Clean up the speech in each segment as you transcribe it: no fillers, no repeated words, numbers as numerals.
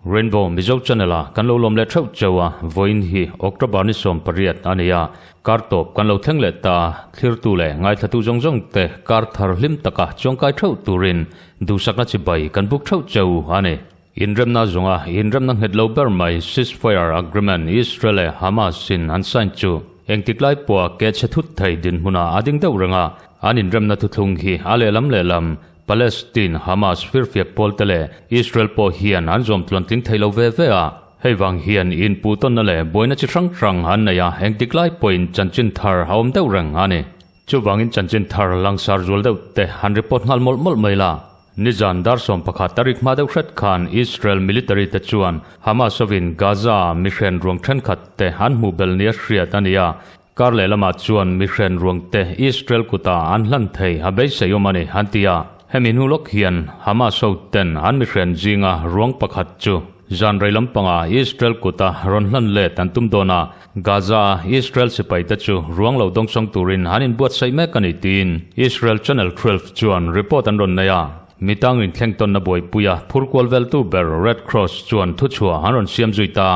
Rainbow Mizo Channel a kan lo lawm leh theuh cheu a, vawiin hi October ni 18 a ni a, kar tawp kan lo thleng leh ta a, thlirtu leh ngaithlatu zawng zawng te kar thar hlim taka chuangkai theuh turin duhsakna chibai kan buk theuh cheu a ni. Inremna zawnga inremna nghet lo ber mai ceasefire agreement Israel leh Hamas in an sign chu engtik lai pawha keh chhe thut thei dinhmunah a ding deuh reng a, an inremna thuthlung hi a lehlam lehlam Palestine Hamas firfiak pawl te leh Israel pawh hian an zawm tluantling thei lo ve ve a, hei vang hian inpuh tawnna leh buaina chi hrang hrang an nei a, engtik lai pawhin chanchin thar a awm deuh reng a ni. Chuvangin chanchin thar langsar zual deuh te han report nghal mawlh mawlh mai la. Nizan dar 11 a rik hma deuh hret khan Israel military te chuan Hamas hovin Gaza ah mihren ruang thenkhat te an hmuh belh nia hriat a ni a, kar lehlamah chuan mihren ruang te Israel kutah an hlan thei a beisei awm a ni an ti a. Hemi hnu lawk hian Hamas ho ten an mihren zinga ruang pakhat chu zan rei lampangah Israel kuta rawn hlan let an tum dawn a, Gaza-a Israel sipaite chu ruang lo dawngsawng turin an inbuatsaih mek a ni tiin Israel Channel 12 chuan report an rawn nei a. Mitang inthleng tawnna buaipuia phur kual veltu ber Red Cross chuan thuchhuah an rawn siam zui ta.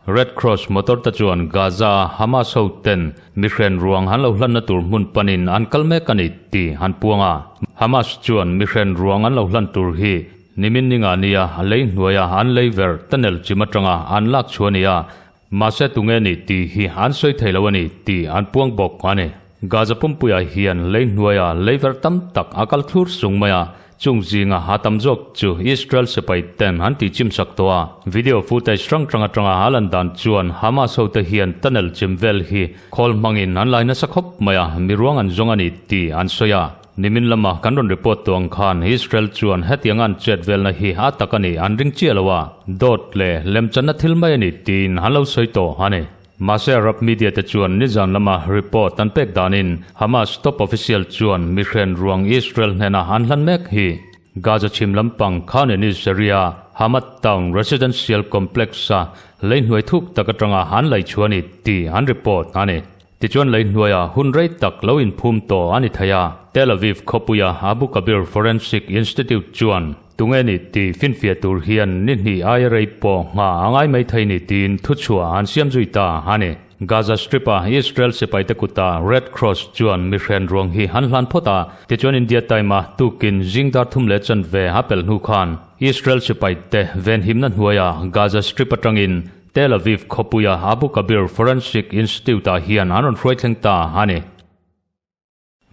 Red Cross motor te chuan Gaza-a Hamas ho ten mihren ruang an lo hlanna tur hmun panin an kal mek a ni tih an puang a. Hamas chuan mihren ruang an lo hlan tur hi nimin ninga nia lei hnuaia an lei ver tunnel chim atanga an lak chhuah a ni a. Mahse tunge ni tih hi an sawi thei lo a ni tih an puang bawk a ni. Gaza pumpuiah hian lei hnuaia lei ver tam tak a kal thlur sung mai a, chung zinga a tam zawk chu Israel sipai ten an tih chim sak tawh a. Video footage hrang hrang atanga a lan dan chuan Hamas hote hian tunnel chim vel hi khawl hmangin an lai nasa khawp mai a, mi ruang an zawng a ni tih an sawi a. Nimin lama kan rawn report tawh ang khan Israel chuan hetianga an chet velna hi a tak a ni an ring chiah lo a, dawt leh lemchanna thil mai a ni tiin an lo sawi tawh a ni. Mahse Arab media te chuan nizan lama report an pek danin Hamas top official chuan mihren ruang Israel hnena an hlan mek hi Gaza chhim lampang Khan Yunis area Hamad Town residential complex-a lei hnuai thuk tak atanga an laichhuah a ni tih an report a ni. Tichuan lei hnuaiah hun rei tak lo inphum tawh a ni thei a, Tel Aviv khawpuia Abu Kabir Forensic Institute chuan tunge ni tih finfiah tur hian ni hnih aia rei pawh nghah a ngai mai thei ni tiin thuchhuah an siam zui ta a ni. Gaza Strip-a Israel sipaite kutah Red Cross chuan mihren ruang hi an hlan phawt a, tichuan India Time-a tukin zing dar thum leh chanve a pelh hnu khan Israel sipaite venhimna hnuaiah Gaza Strip atangin Tel Aviv khawpuia Abu Kabir Forensic Institute-ah hian an rawn hruai thleng ta a ni.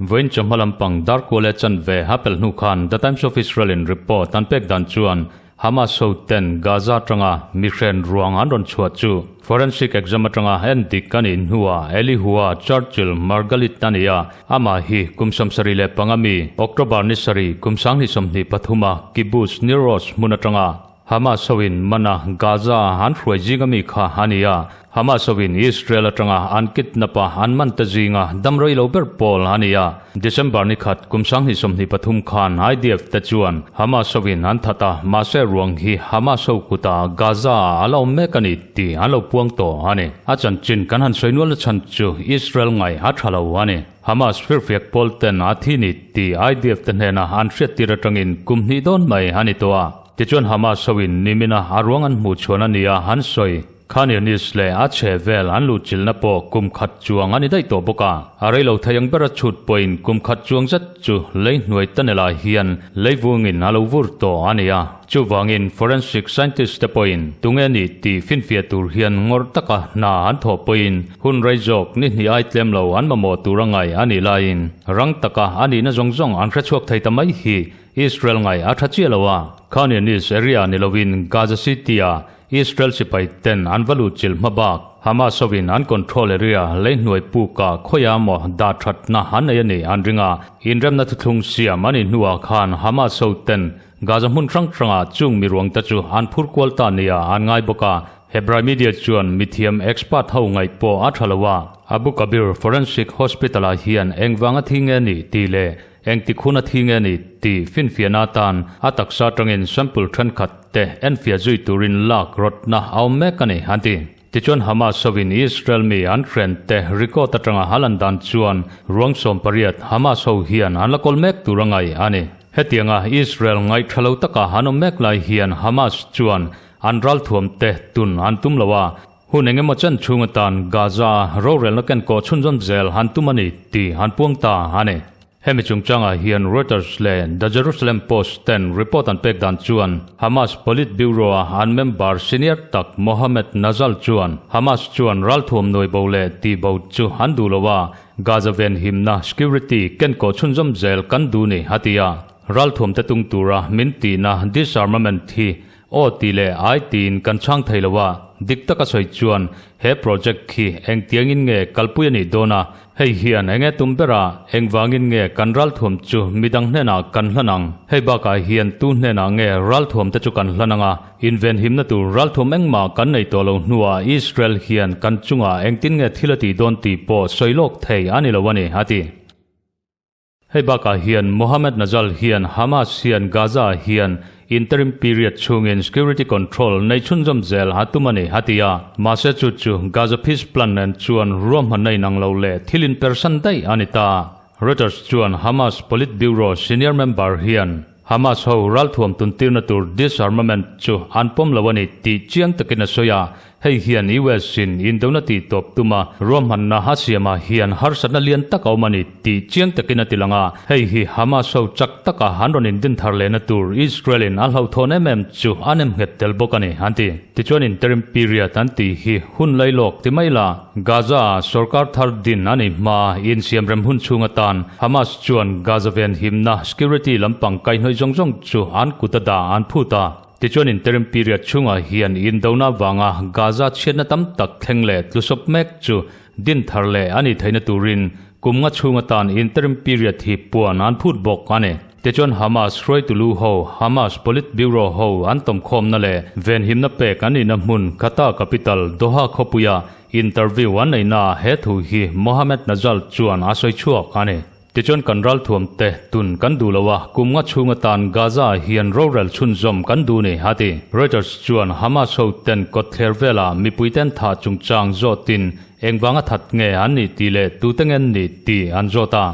Vawiin chawhma lampang dar kual e chanve a pelh hnu khan The Times of Israel-in report an pek dan chuan Hamas ho ten Gaza atanga mihren ruang an rawn chhuah chu forensic exam atanga en dik a nih hnuah Elihua Churchill Margalit a ni a, amah hi kum 75 mi October ni sarih kum 2023 a Kibbutz Nir Oz hmun atanga Hamas hoin mana Gaza an hruai zinga mi kha a ni a, Hamas hoin Israel atanga an kidnap a an man ta zinga dam rei lo ber pawl a ni a. December ni khat kum 2023 khan IDF te chuan Hamas hoin an that a, mahse ruang hi Hamas ho kutah Gaza ah a la awm mek a ni tih an lo puang tawh a ni. A chanchin kan han sawi nual na chhan chu Israel ngaih a tha lo a ni. Hamas firfiak pawl ten a thi ni tih IDF te hnena an hriattir atangin kum hnih dawn mai a ni tawh a. Tichuan Hamas hoin nimina a ruang an hmuh chhuan a nia an sawi. Khan Yunis leh a chhe vel an luhchilhna pawh kum khat chuang a ni daih tawh bawk a. A rei lo thei ang bera chhut pawhin kum khat chuang zet chu lei hnuai tunnel-ah hian lei vungin a lo vur tawh a ni a. Chuvangin forensic scientist te pawhin tunge nih tih finfiah tur hian ngawrh taka hna an thawh pawhin hun rei zawk ni hnih ai tlem lo an mamawh tur a ngaih a nih laiin rang taka a nihna zawng zawng an hrechhuak thei ta mai hi Israel ngai a tha chiah lo a, Khan Yunis area ni lovin Gaza City-a Israel sipai ten an va lut chilh hma bak Hamas hovin an control area lei hnuai pukah khawiah maw dah thatna an nei a nih an ring a, inremna thuthlung siam a nih hnuah khan Hamas ho ten Gaza hmun hrang hrangah chung miruang te chu an phur kual ta nia an ngai bawk a, Hebrai media chuan mithiam expert ho ngaih pawh a tha lo a, Abu Kabir Forensic Hospital-ah hian engvanga thi nge nih tih leh Engtik hun a thi nge ni tih finfiahna atan a taksa atangin sample thenkhat te enfiah zui turin lak rawtna a awm mek a ni, an ti. Tichuan Hamas hovin Israel mi an hren te record atanga a lan dan chuan ruang 18 Hamas ho hian an la kawl mek tur a ngai a ni. Hetianga Israel ngaihtha lo taka an awm mek lai hian Hamas chuan an ralthuam te tun an tum lo a, hun engemaw chen chhung atan Gaza a rorelna kenkawh chhunzawm zel an tum a ni tih an puang ta a ni. Hemi chungchangah hian Reuters leh The Jerusalem Post ten report an pek dan chuan Hamas Politburo a an member senior tak Mohammed Nazal chuan Hamas chuan ralthuam nuai bo leh tih bo chu an duh lo a, Gaza venhimna, security, kenkawh chhunzawm zel kan duh ni a ti a. Ralthuam te tung tura min tihna disarmament hi Aw tih leh ai tiin kan chhang thei lo a, dik taka sawi chuan he project khi engtiangin nge kalpui a nih dawn a, hei hian enge tum ber a, engvangin nge kan ralthuam chu midang hnenah kan hlan ang? Hei bakah hian tu hnenah nge ralthuam te chu kan hlan ang a, invenhimna tur ralthuam engmah kan nei tawh lo hnuah Israel hian kan chungah engtin nge thil a tih dawn tih pawh sawi lawk thei a ni lo a ni, a ti. Hei bakah hian Mohammed Nazal hian Hamas hian Gaza hian interim period chhungin security control nei chhunzawm zel a tum a ni, a ti a. Mahse chu chu Gaza peace plan nen chuan ruahmanna inang lo leh thil inpersan daih a ni ta. Reuters chuan Hamas Politburo senior member hian Hamas ho ralthuam tuntirna tur disarmament chu an pawm lo a ni tih chiang takin a sawi a, hei hian US in indona tih tawp tuma ruahmanna a siamah hian harsatna lian tak a awm a ni tih chiang takin a ti lang a, hei hi Hamas ho chak taka an rawn indin thar lehna tur Israel in a hlauhthawn em em chu an em nghet tel bawk a ni an ti. Tichuan interim period an tih hi hun lailawk ti mai la, Gaza-a sorkar thar din a ni hma insiamrem hun chhung atan Hamas chuan Gaza venhimna security lampang kaihhnawih zawng zawng chu an kut a dah an phut a. Tichuan interim period chhungah hian indona vanga Gaza chhiatna tam tak thleng leh tlusawp mek chu din thar leh a nih theihna turin kum nga chhung atan interim period hi puan an phut bawk a ni. Tichuan Hamas hruaitu lu ho, Hamas Politburo ho an tawmkhawmna leh venhimna pek an nihna hmun Qatar capital Doha khawpuia interview an neihnaah he thu hi Mohammed Nazal chuan a sawi chhuak a ni. Tichuan kan ralthuam te tun kan duh lo a, kum nga chhung atan Gaza ah hian rorel chhunzawm kan duh ni, a ti. Reuters chuan Hamas ho ten kawtthler velah mipui ten thah chungchang zawtin engvanga that nge an nih tih leh tute nge an nih tih an zawt a.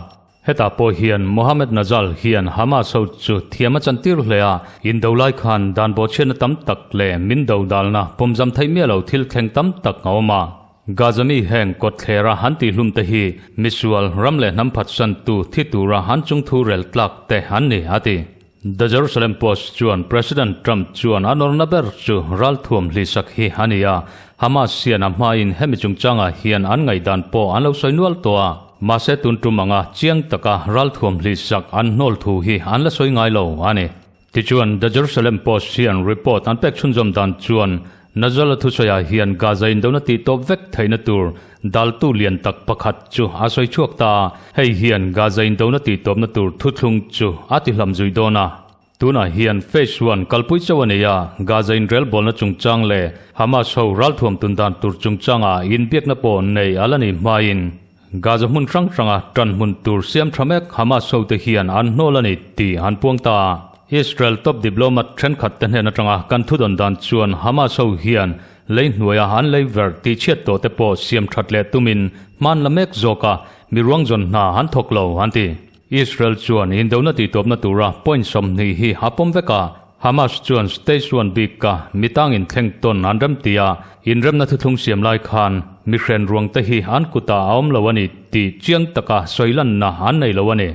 Hetah pawh hian Mohammed Nazal hian Hamas ho chu thiam a chantir hle a, indo lai khan dan bawhchhiatna tam tak leh min do dalna pawmzam theih miah lo thil thleng tam tak a awm a. Gaza mi heng kawtthlera han tihhlum te hi misual ram leh hnam phatsantu thi tura han chungthu rel tlak te an ni, a ti. The Jerusalem Post chuan President Trump chuan a nawrna ber chu ralthuam hlihsak hi a ni a, Hamas hian a hmain hemi chungchangah hian an ngaihdan pawh an lo sawi nual tawh a, mahse tun tum anga chiang taka ralthuam hlihsak an hnawl thu hi an la sawi ngai lo a ni. Tichuan, The Jerusalem Post hian report an pek chhunzawm dan chuan Nazala thusawiah hian Gaza indona tih tawp vek theihna tur daltu lian tak pakhat chu a sawi chhuak ta a, hei hian Gaza indona tih tawpna tur thuthlung chu a ti hlam zui dawn a. Tunah hian Phase One kalpui chauh a nei a, Gaza inrelbawlna chungchang leh Hamas ho ralthuam tun dan tur chungchanga inbiakna pawh nei a la nih hmain Gaza hmun hrang hranga tan hmun tur siam tha mek Hamas hote hian an hnawl a ni tih an puang ta a. Israel top diplomat thenkhat te hnen atanga kan thudawn dan chuan Hamas ho hian lei hnuaia an lei ver tih chhiat tawh te pawh siam that leh tumin hman la mek zawk a, mi ruang zawn hna an thawk lo an ti. Israel chuan indona tihtawpna tura point 20 hi a pawm vek a, Hamas chuan stage one bik ka mitangin thleng tawn an rem ti a, inremna thuthlung siam lai khan mihren ruang te hi an kutah a awm lo a ni tih chiang taka sawi lanna an nei lo a ni.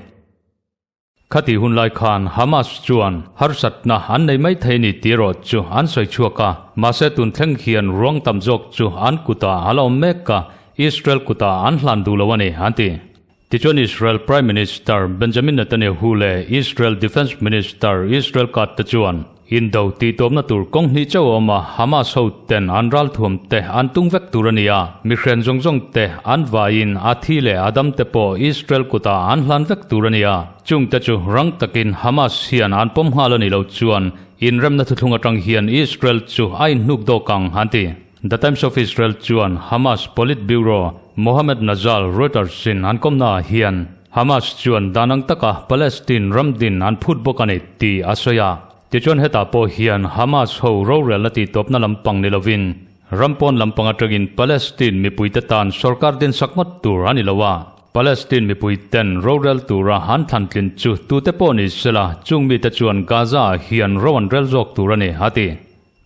Khati hun lai khan Hamas chuan harsatna an nei mai thei ni tih erawh chu an sawi chhuak a, mahse tun thleng hian ruang tam zawk chu an kutah a la awm mek a, Israel kutah an hlan duh lo a ni an ti. Tichuan Israel Prime Minister Benjamin Netanyahu leh Israel Defence Minister Israel Katz te chuan indo tihtawpna tur kawng hnih chauh a awm a, Hamas ho ten an ralthuam te an tung vek tur a ni a, mihren zawng zawng te an vaiin a thi leh a dam te pawh Israel kutah an hlan vek tur a ni a, chung te chu rang takin Hamas hian an pawm nghal a nih loh chuan inremna thuthlung atang hian Israel chu a inhnuk dawk ang an ti. The Times of Israel chuan Hamas Politburo Mohammed Nazal Reuters in an kawmnaah hian Hamas chuan dan ang taka Palestine ram din an phut bawk a ni tih a sawi a. Tichuan hetah pawh hian Hamas ho rorelna tihtawpna lampang ni lovin Ram pawn lampang atangin Palestine mipuite tan sorkar dinsak ngawt tur a ni lo a. Palestine mipuiten rorel tura an thlan tlin chu tute pawh ni sela, chung mite chuan Gaza-ah hian ro an rel zawk tur a ni, a ti.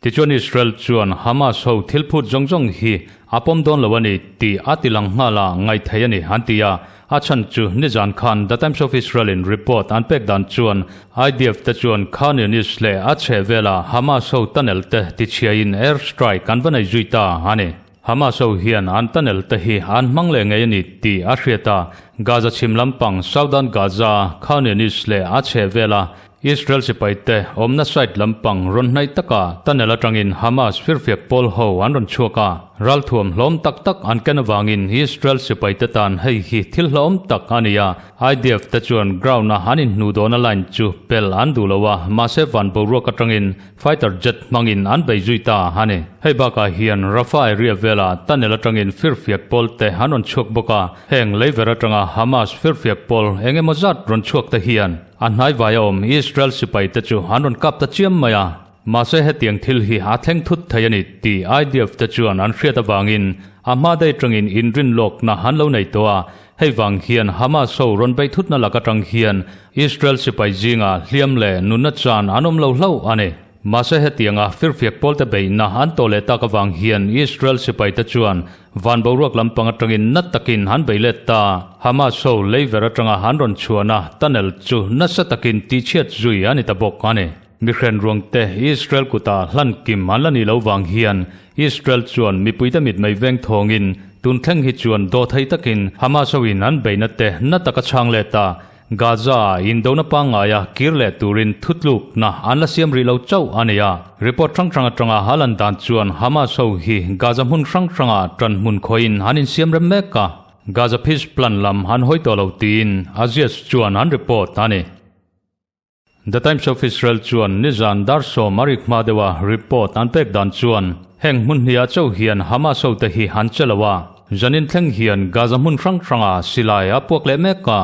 Tichuan Israel chuan Hamas ho thil phut zawng zawng hi a pawm dawn lo a ni tih a ti lang nghal a, ngaihtheih a ni, an ti a. A chhan chu nizan khan The Times of Israel in report an pek dan chuan IDF te chuan Khan Younis leh a chhehvela Hamas ho tunnel te tichhiain air strike an va nei zui ta a ni. Hamas ho hian an tunnel te hi an hmang leh ngei a ni tih a hriat a, Gaza chhim lampang Southern Gaza, Khan Younis leh a chhehvela Israel sipaite awmna site lampang rawn hnaih takah tunnel atangin Hamas firfiak pawl ho an rawn chhuak a, ralthuam hlawm tak tak an ken avangin Israel sipaite tan hei hi thil hlawm tak a ni a, IDF te chuan ground a an inhnuh dawhna line chu pel an duh lo a, mahse van boruak atangin fighter jet hmangin an bei zui ta a ni. Hei bakah hian Rafah area velah tunnel atangin firfiak pawl te an rawn chhuak bawk a, heng leiver atanga Hamas firfiak pawl eng emaw zat rawn chhuak te hian A hnaivai a awm Israel sipaite chu an rawn kap ta chiam mai a, mahse hetiang thil hi a thleng thut thei a ni tih IDF te chuan an hriat avangin a hma daih atangin inrin lawkna an lo nei tawh a, hei vang hian Hamas ho rawn beih thutna lak atang hian Israel sipai zingah hliam leh nunna chan an awm lo hlauh a ni. Mahse hetianga firfiak pawlte beihna an tawh leh tak avang hian Israel sipaite chuan van boruak lampang atangin na takin an bei let ta. Hamas ho leiver atanga an rawn chhuahna tunnel chu nasa takin tihchhiat zui a ni ta bawk a ni. Mihren ruangte Israel kutah hlan kim an la nih loh vang hian Israel chuan mipuite mitmei veng thawngin tun thleng hi chuan dawhthei takin Hamas hoin an beihna te na taka chhang let a, Gaza-ah indona pangngaia kir leh turin thutlukna an la siam rih lo chauh a ni a. Report hrang hrang atanga a lan dan chuan Hamas ho hi Gaza hmun hrang hrangah ṭan hmun khawiin an insiam rem mek a, Gaza Peace Plan lam an hawi tawh lo tiin Axios chuan an report a ni. The Times of Israel chuan nizan dar sawm a rik hma deuha report an pek dan chuan heng hmun hniah chauh hian Hamas hote hi an che lo a, zanin thleng hian Gaza hmun hrang hranga silai a puak leh mek a.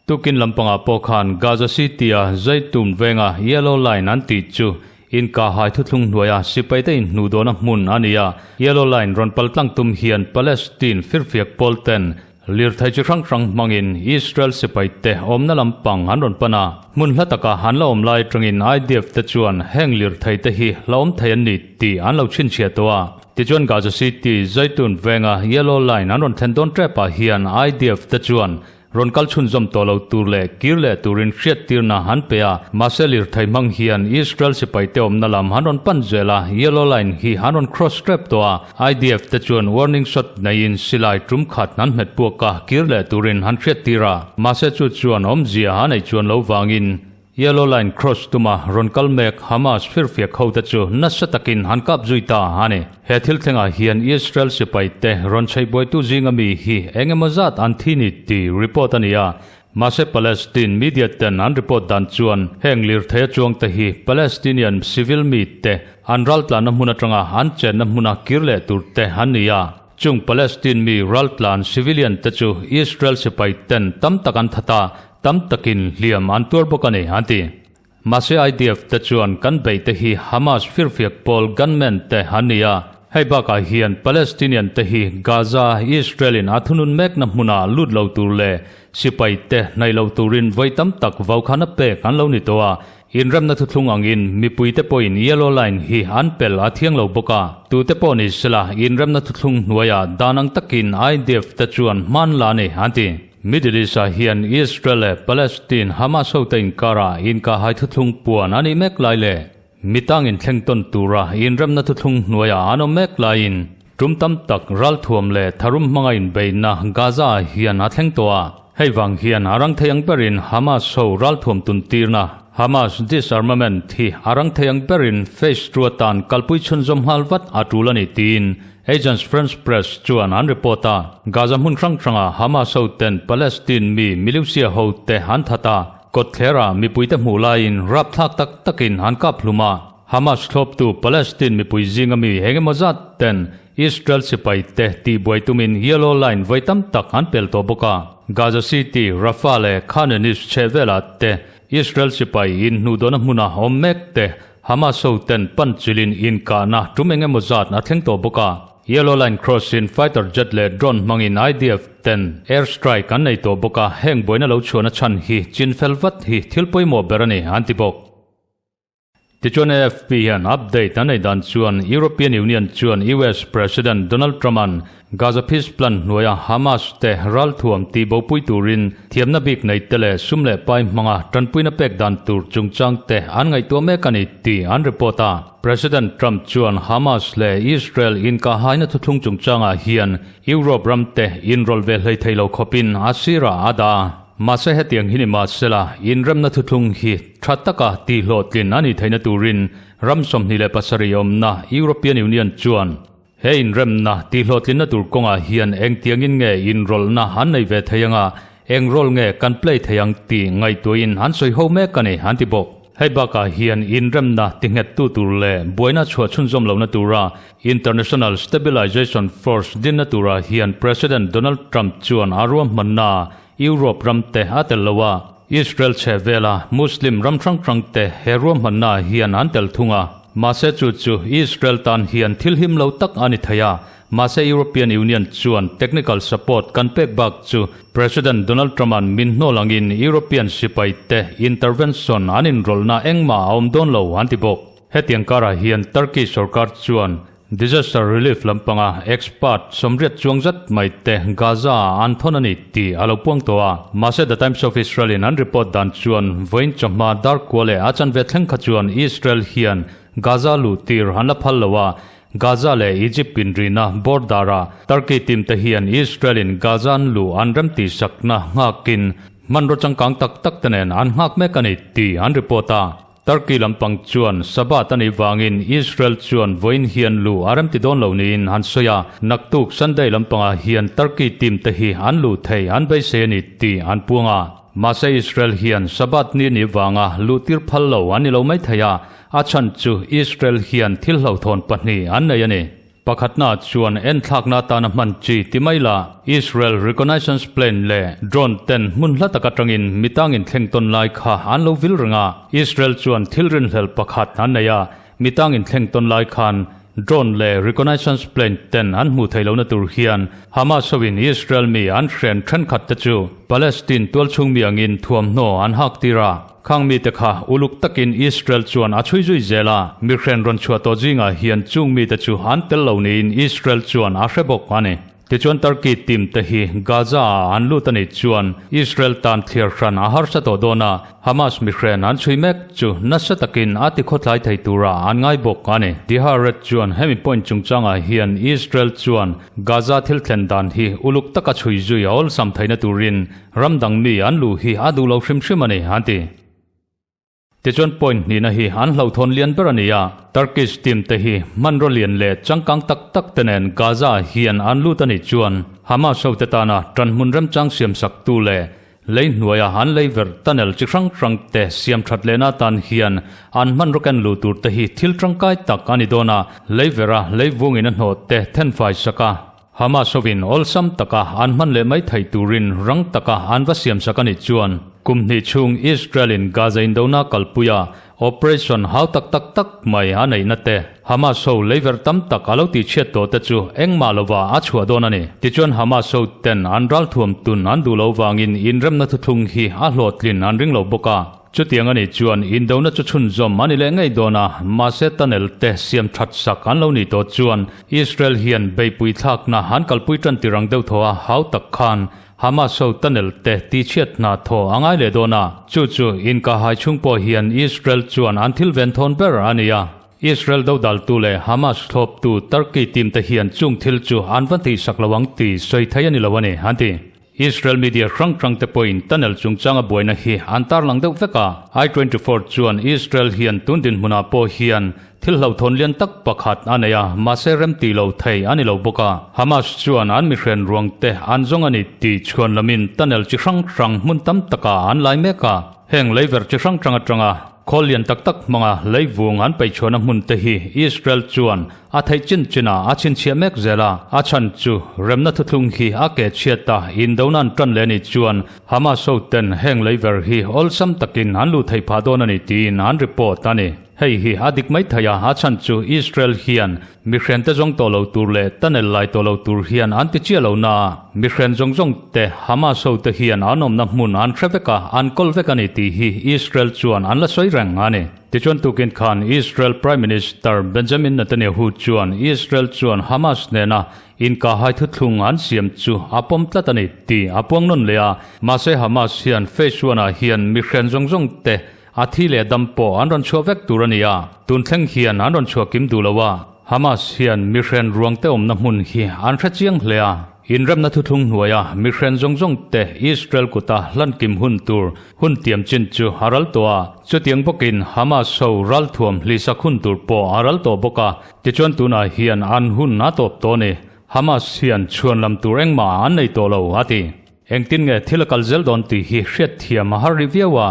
Tukin lampangah pawh khan Gaza City-a Zaytoun venga Yellow Line an tih chu inkahhai thuthlung hnuaia sipaite inhnuh dawhna hmun a ni a, Yellow Line rawn paltlang tum hian Palestine firfiak pawl ten Lirthei chi hrang hrang hmangin Israel sipaite awmna lampang an rawn pan a, hmun hla taka an la awm lai atangin IDF te chuan heng lirthei te hi hlauhawm thei an ni tih an lo chhinchhiah tawh a. Tichuan Gaza City, Zaytoun venga Yellow Line an rawn thlen dawn tep ah hian IDF te chuan Rawn kal chhunzawm tawh lo tur leh kir leh turin hriattirna an pe a, mahse lirthei hmang hian Israel sipaite awmna lam an rawn pan zel a, yellow line hi an rawn cross tep tawh a, IDF te chuan warning shot neiin silai tum khat an hmet puak a, kir leh turin an hriattir a, mahse chu chuan awmzia a neih chuan lo vangin Yellow line cross tuma rawn kal mek Hamas firfiak hote chu nasa takin an kap zui ta a ni. He thil thlengah hian Israel sipaite rawn chheihbuaitu zinga mi hi eng emaw zat an thi ni tih report a ni a. Mahse Palestine media ten an report dan chuan heng lirthei a chuangte hi Palestinian civil mite an raltlanna hmun atanga an chenna hmuna kir leh turte an ni a. Chung Palestine mi raltlan civilian te chu Israel sipai ten tam tak an that a, tam takin hliam an tuar bawk a ni, an ti. Mahse IDF te chuan kan beih te hi Hamas firfiak pawl gunmen te an ni a, hei bakah hian Palestinian te hi Gaza, Israel in a thunun mekna hmunah lut lo tur leh sipai te hnaih lo turin vawi tam tak vaukhana pek an lo ni tawh a, Inremna thuthlung angin mipuite pawhin Yellow Line hi an pel a thiang lo bawk a, tute pawh ni sela inremna thuthlung hnuaiah dan ang takin IDF te chuan hman la a ni, an ti. Middle East-ah hian Israel leh Palestine Hamas hote inkarah inkahhai thuthlung puan a nih mek lai leh mitangin thleng tawn tura inremna thuthlung hnuaiah an awm mek laiin tum tam tak ralthuam leh tharum hmanga inbeihna Gaza-ah hian a thleng tawh a. Hei vang hian a rang thei ang berin Hamas ho ralthuam tuntirna, Hamas disarmament, hi a rang thei ang berin phase two atan kalpui chhunzawm nghal vat a tul a ni tiin Agence France Presse chuan an report a. Gaza hmun hrang hranga Hamas ho ten Palestine mi militia ho te an that a, kawtthlera mipuite hmuh laiin rapthlak tak takin an kap hlum a. Hamas thlawptu Palestine mipui zinga mi engemaw zat ten Israel sipai te tihbuai tumin Yellow Line vawi tam tak an pel tawh bawk a. Gaza City, Rafah leh Khan Younis chhehvelah te Israel sipai inhnuhdawhna hmuna awm mek te. Hamas ho ten pan chilin inkahna tum eng emaw zat a thleng tawh bawk a. Yellow Line Cross in fighter jet leh drone hmangin IDF ten air strike an nei tawh bawk a, heng buaina lo chhuahna chhan hi chin fel vat hi thil pawimawh ber a ni an ti bawk. Tichuan AFP hian update an ei dan chuan European Union chuan US President Donald Trump-a'n Gaza Peace Plan hnuaia Hamas te ralthuam tih bopui turin thiamna bik nei te leh sum leh pai hmanga tanpuina pek dan tur chungchang te an ngaihtuah mek a ni tih an report a. President Trump chuan Hamas leh Israel inkahhaina thuthlung chungchangah hian Europe ram te inrawlh ve hlei thei lo khawpin a sirah a dah a. Mahse hetiang hi ni mahsela inremna thuthlung hi tha taka tihhlawhtlin a nih theihna turin ram 27 awmna European Union chuan He inremna tihhlawhtlinna tur kawngah hian engtiangin nge inrawlhna an nei ve thei anga, eng role nge kan play thei ang tih ngaihtuahin an sawi ho mek a ni, an ti bawk. Hei bakah hian inremna tinghettu tur leh buaina chhuah chhunzawm lohna tura International Stabilization Force dinna turah hian President Donald Trump chuan a ruahmanna Europe ramte a tel lo a, Israel chhe vela Muslim ram hrang hrangte he ruahmanna hian an tel thung a. Mahse chu chu Israel tan hian thil him lo tak a ni thei a, mahse European Union chuan technical support kan pek bak chu President Donald Trump-a'n min hnawl angin European sipai te intervention an inrawlhna engmah a awm dawn lo an ti bawk. Hetiang karah hian Turkey sorkar chuan Disaster relief lampanga expert 80 chuang zat mai te Gaza ah an thawn a ni tih a lo puang tawh a. Mahse The Times of Israel in an report dan chuan vawiin chawhma dar kua leh a chanve thleng kha chuan Israel hian Gaza luh tir an la phal lo a, Gaza leh Egypt inrina border ah Turkey team te hian Israel in Gaza an luh an remtih sakna nghakin hmanraw changkang tak tak te nen an nghak mek a ni tih an report a. Turkey lampang chuan Sabbath a nih vangin Israel chuan vawiin hian lu a remti dawn lo niin an sawi a, naktuk Sunday lampangah hian Turkey team te hi an luh thei an beisei a ni tih an puang a. Mahse Israel hian Sabbath ni nih vanga luhtir phal lo an ni lo mai thei a, a chhan chu Israel hian thil hlauhthawn pahnih an nei a ni. Pakhatna chuan enthlakna atana hman chi ti mai la, Israel reconnaissance plane leh drone ten hmun hla tak atangin mitangin thleng tawn lai kha an lo vil reng a. Israel chuan thil rinhlelh pakhat an nei a, mitangin thleng tawn lai khan drone leh reconnaissance plane ten an hmuh theih lohna tur hian Hamas hoin Israel mi an hren thenkhat te chu Palestine tualchhung mi angin thuamhnaw an hak tir a. Khang mite kha uluk takin Israel chuan a chhui zui zel a, mihren rawn chhuah tawh zingah hian chung mite chu an tel lo niin Israel chuan a hre bawk a ni. Tichuan Turkey team te hi Gaza ah an lut a nih chuan Israel tan thliar hran a harsa tawh dawn a, Hamas mihren an chhui mek chu nasa takin a ti khawtlai thei tura an ngai bawk a ni. The Haaretz chuan hemi point chungchangah hian Israel chuan Gaza thil thlen dan hi uluk taka chhui zui a awlsam theihna turin Ram dang mi an luh hi a duh lo hrim hrim a ni, an ti. Tichuan point hnihna hi an hlauhthawn lian ber a ni a, Turkish team te hi hmanraw lian leh changkang tak tak te nen Gaza hian an lut a nih chuan Hamas ho te tana tanhmun remchang siam sak tu leh lei hnuaia an lei verh tunnel chi hrang hrang te siam that lehna atan hian an hmanraw ken luh tur te hi thil tangkai tak a ni dawn a, lei vera lei vungin a hnawh te thenfai sak a. Hamas hovin awlsam taka an hman leh mai theih turin rang taka an va siamsak a nih chuan kum hnih chhung Israel-in Gaza indona kalpuia operation hau tak tak tak mai a neihna te, Hamas ho leiverh tam tak a lo tihchhiat tawh te chu engmah lova a chhuah dawn a ni. Tichuan Hamas ho ten an ralthuam tun an duh lo vangin inremna thuthlung hi a hlawhtlin an ring lo bawk a. Chutiang a nih chuan indona chu chhunzawm a ni leh ngei dawn a, mahse tunnel te siam that sak an lo nih tawh chuan Israel hian beihpui thlakna an kalpui tan tir ang deuh thaw a, hau tak khan Hamas ho tunnel te tihchhiat hna thaw a ngai leh dawn a, chu chu inkahhai chhung pawh hian Israel chuan an thil ven thawn ber a ni a. Israel dodaltu leh Hamas thlawptu Turkey team te hian chung thil chu an va tihsak lo ang tih sawi thei a ni lo a ni, an ti. Israel media hrang hrang te pawhin tunnel chungchanga buaina hi an tarlang deuh vek a. I 24 chuan Israel hian tun dinhmunah pawh hian thil hlauhthawn lian tak pakhat a nei a, mahse remti lo thei a ni lo bawk a. Hamas chuan an mihren ruang te an zawng a ni tih chhuan lamin tunnel chi hrang hrang hmun tam takah an lai mek a. Heng leiverh chi hrang hrang atanga khawl lian tak tak hmanga leivung an peihchhuahna hmun te hi Israel chuan A theih chin chinah a chhinchhiah mek zel a, a chhan chu remna thuthlung hi a ke chhiat a, indona an tan leh a nih chuan Hamas ho ten heng leiver hi awlsam takin an luh theih phah dawn a ni tiin an report a ni. Hei hi a dik mai thei a, a chhan chu Israel hian mihren te zawng tawh lo tur leh tunnel lai tawh lo tur hian an ti chiah lo na a, mihren zawng zawng te Hamas ho te hian an awmna hmun an hre vek a, an kawl vek a ni tih hi Israel chuan an la sawi reng a ni. Tichuan tukin khan Israel Prime Minister Benjamin Netanyahu chuan Israel chuan Hamas nena inkahhai thuthlung an siam chu a pawm tlat a ni tih a puang nawn leh a, mahse Hamas hian Phase One ah hian mihren zawng zawng te A thi leh dam pawh an rawn chhuah vek tur a ni a, tun thleng hian an rawn chhuah kim duh lo a. Hamas hian mihren ruang te awmna hmun hi an hre chiang hle a, inremna thuthlung hnuaia mihren zawng zawng te Israel kuta hlan kim hun tur hun tiam chin chu a ral tawh a, chutiang bawkin Hamas ho ralthuam hlisak hun tur pawh a ral tawh bawk a, tichuan tunah hian an hun a tawp tawh a ni. Hamas hian chhuan lam tur engmah an nei tawh lo, a ti. Engtin nge thil a kal zel dawn tih hi hriatthiam a har rih viau a,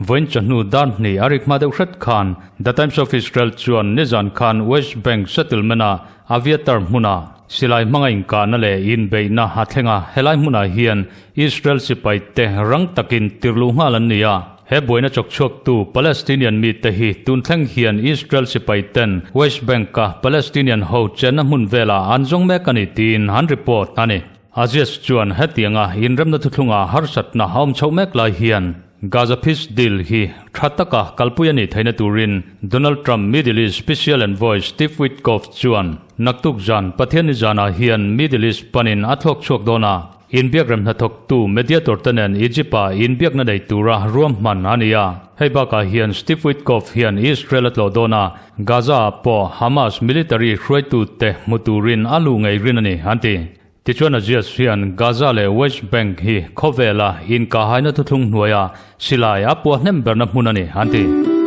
vawiin chawhnu dar hnih a rik hma deuh hret khan The Times of Israel chuan nizan khan West Bank settlement-a Aviatar hmuna silai hmanga inkahna leh inbeihna a thleng a, helai hmunah hian Israel sipaite rang takin tirhluh nghal an ni a. He buaina chawkchhuaktu Palestinian mite hi tun thleng hian Israel sipaiten West Bank-a Palestinian ho chenna hmun velah an zawng mek a ni tiin an report a ni. Aziz chuan hetianga inremna thuthlunga harsatna a awm chhoh mek lai hian Gaza Peace Deal hi tha taka kalpui a nih theihna turin Donald Trump Middle East Special Envoy Steve Witkoff chuan naktuk zan Pathianni zanah hian Middle East panin a thlawk chhuak dawn a, inbiakrem hnathawktu mediator te nen Egypt-ah inbiakna nei tura ruahman a ni a. Hei bakah hian Steve Witkoff hian Israel a tlawh dawn a, Gaza-ah pawh Hamas military hruaitute hmu turin a luh ngei rin a ni, an ti. Tichuan Aziz hian Gaza leh West Bank hi khawvela inkahhaina thuthlung hnuaia silai a puah hnem berna hmun a ni, an ti.